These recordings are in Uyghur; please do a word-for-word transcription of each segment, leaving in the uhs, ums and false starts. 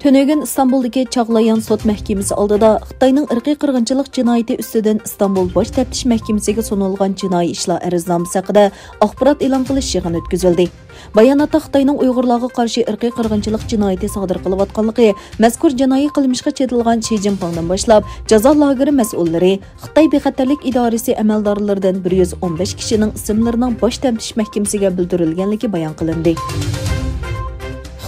تۈنۈگۈن ئىستانبۇلدىكى چاغلايان سوت مەھكىمىسى ئالدىدا خىتاينىڭ ئىرقىي قىرغىنچىلىق جىنايىتى ئۈستىدىن ئىستانبۇل باش تەپتىش مەھكىمىسىگە سۇنۇلغان جىنايى ئىشلار ئەرزنامىسى ھەققىدە ئاخبارات ئېلان قىلىش يىغىنى ئۆتكۈزۈلدى. باياناتتا خىتاينىڭ ئۇيغۇرلارغا قارشى ئىرقىي قىرغىنچىلىق جىنايىتى سادىر قىلىۋاتقانلىقى، مەزكۇر جىنايى قىلمىشقا چېتىلغان شى جىنپىڭدىن باشلاپ، جازا لاگېرى مەسئۇللىرى، خىتاي بىخەتەرلىك ئىدارىسى ئەمەلدارلىرىدىن بىر يۈز ئون بەش كىشىنىڭ ئىسىملىرىنىڭ باش تەپتىش مەھكىمىسىگە بىلدۈرۈلگەنلىكى بايان قىلىندى.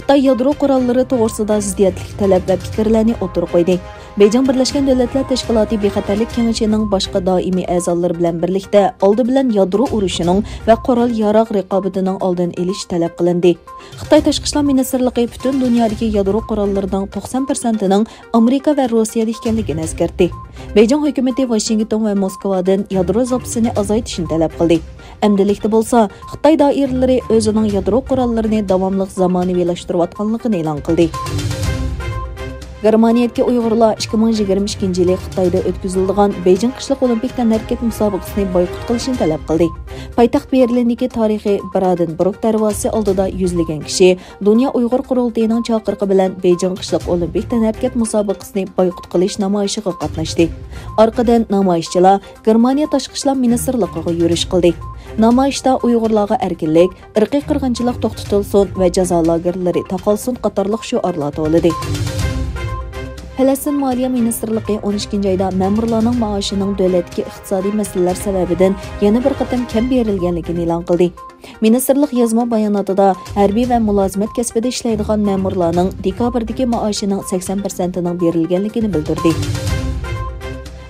خىتاي يادرو قوراللىرى توغرىسىدا زىددىيەتلىك تەلەپ ۋە پىكىرلەرنى ئوتتۇرىغا قويدى. بېيجىڭ بىرلەشكەن دۆلەتلەر تەشكىلاتى بىخەتەرلىك كېڭىشىنىڭ باشقا دائىمىي ئەزالىرى بىلەن بىرلىكتە ئالدى بىلەن يادرو ئۇرۇشىنىڭ ۋە قورال-ياراغ رىقابىتىنىڭ ئالدىنى ئېلىش تەلەپ قىلىندى. خىتاي تاشقى ئىشلار مىنىستىرلىقى پۈتۈن دۇنيادىكى يادرو قوراللىرىنىڭ توقسان پىرسەنتىنىڭ ئامېرىكا ۋە روسىيەدە ئىكەنلىكىنى ئەسكەرتتى. بېيجىڭ ھۆكۈمىتى ۋاشىنگتون ۋە موسكۋادىن يادرو زاپىسىنى ئازايتىشنى تەلەپ قىلدى. ئەمدىلىكتە بولسا، خىتاي دائىرىلىرى ئۆزىنىڭ يادرو قوراللىرىنى داۋاملىق زامانىۋىلاشتۇرۇۋاتقانلىقىنى ئېلان قىلدى. گېرمانىيەدىكى ئۇيغۇرلار ئىككى مىڭ يىگىرمە ئىككىنچى يىلى خىتايدا ئۆتكۈزۈلىدىغان بېيجىڭ قىشلىق ئولىمپىك تەنھەرىكەت مۇسابىقىسىنى بايقۇت قىلىشنى تەلەپ قىلدى. پايتەخت بېرلىندىكى تارىخىي برادېنبۇرگ دەرۋازىسى ئالدىدا يۈزلىگەن كىشى دۇنيا ئۇيغۇر قۇرۇلتىيىنىڭ چاقىرىقى بىلەن بېيجىڭ قىشلىق ئولىمپىك تەنھەرىكەت مۇسابىقىسىنى بايقۇت قىلىش نامايىشىغا قاتناشتى. ئارقىدىن نامايىشچىلار گېرمانىيە تاشقى ئىشلار مىنىستىرلىقىغا يۈرۈش قىلدى. نامايىشتا ئۇيغۇرلارغا ئەركىنلىك، ئىرقىي قىرغىنچىلىق توختىتىلسۇن ۋە جازا لاگېرلىرى تاقالسۇن قاتارلىق شوئارلار توۋلىدى. پەلەستىن مالىيە مىنىستىرلىقى ئون ئىككىنچى ئايدا مەمۇرلارنىڭ مائاشىنىڭ دۆلەتتىكى ئىقتىسادىي مەسىلىلەر سەۋەبىدىن يەنە بىر قېتىم كەم بېرىلگەنلىكىنى ئېلان قىلدى. مىنىستىرلىق يازما باياناتىدا ھەربىي ۋە مۇلازىمەت كەسپىدە ئىشلەيدىغان مەمۇرلارنىڭ دېكابىردىكى مائاشىنىڭ سەكسەن پىرسەنتىنىڭ بېرىلگەنلىكىنى بىلدۈردى.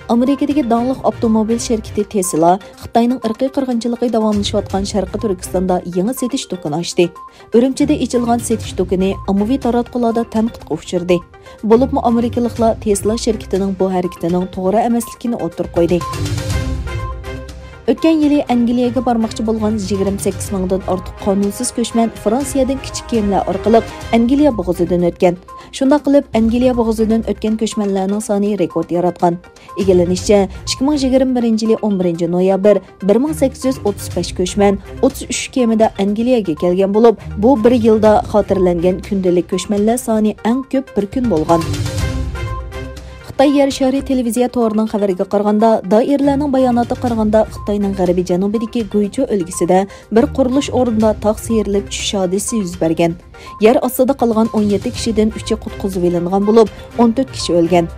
ئامېرىكىدىكى داڭلىق ئاپتوموبىل شىركىتى تېسلا خىتاينىڭ ئىرقىي قىرغىنچىلىقى داۋاملىشىۋاتقان شەرقىي تۈركىستاندا يېڭى سېتىش دۇكىنى ئاچتى. ئۈرۈمچىدە ئېچىلغان سېتىش دۇكىنى ئاممىۋى تاراتقۇلاردا تەنقىدقا ئۇچرىدى. بولۇپمۇ ئامېرىكىلىقلار تېسلا شىركىتىنىڭ بۇ ھەرىكىتىنىڭ توغرا ئەمەسلىكىنى ئوتتۇرىغا قويدى. ئۆتكەن يىلى ئەنگلىيەگە بارماقچى بولغان يىگىرمە سەككىز مىڭدىن ئارتۇق قانۇنسىز كۆچمەن فرانسىيەدىن كىچىك كېمىلەر ئارقىلىق ئەنگلىيە بوغۇزىدىن ئۆتكەن. شۇنداق قىلىپ، ئەنگلىيە بوغۇزىدىن ئۆتكەن كۆچمەنلەرنىڭ سانى رېكورت ياراتقان. ئىگىلىنىشىچە، ئىككى مىڭ يىگىرمە بىرىنچى يىلى ئون بىرىنچى نويابىر بىر مىڭ سەككىز يۈز ئوتتۇز بەش كۆچمەن ئوتتۇز ئۈچ كېمىدە ئەنگلىيەگە كەلگەن بولۇپ، بۇ بىر يىلدا خاتىرىلەنگەن كۈندىلىك كۆچمەنلەر سانى ئەڭ كۆپ بىر كۈن بولغان. خىتاي يەر شارى تېلېۋىزىيە تورىنىڭ خەۋىرىگە قارىغاندا، دائىرىلەرنىڭ باياناتىغا قارىغاندا، خىتاينىڭ غەربىي جەنۇبىدىكى گۇيچۇ ئۆلكىسىدە بىر قۇرۇلۇش ئورنىدا تاغ سىيرىلىپ چۈشۈش ھادىسىسى يۈز بەرگەن. يەر ئاستىدا قالغان ئون يەتتە كىشىدىن ئۈچى قۇتقۇزۇۋېلىنغان بولۇپ، ئون تۆت كىشى ئۆلگەن.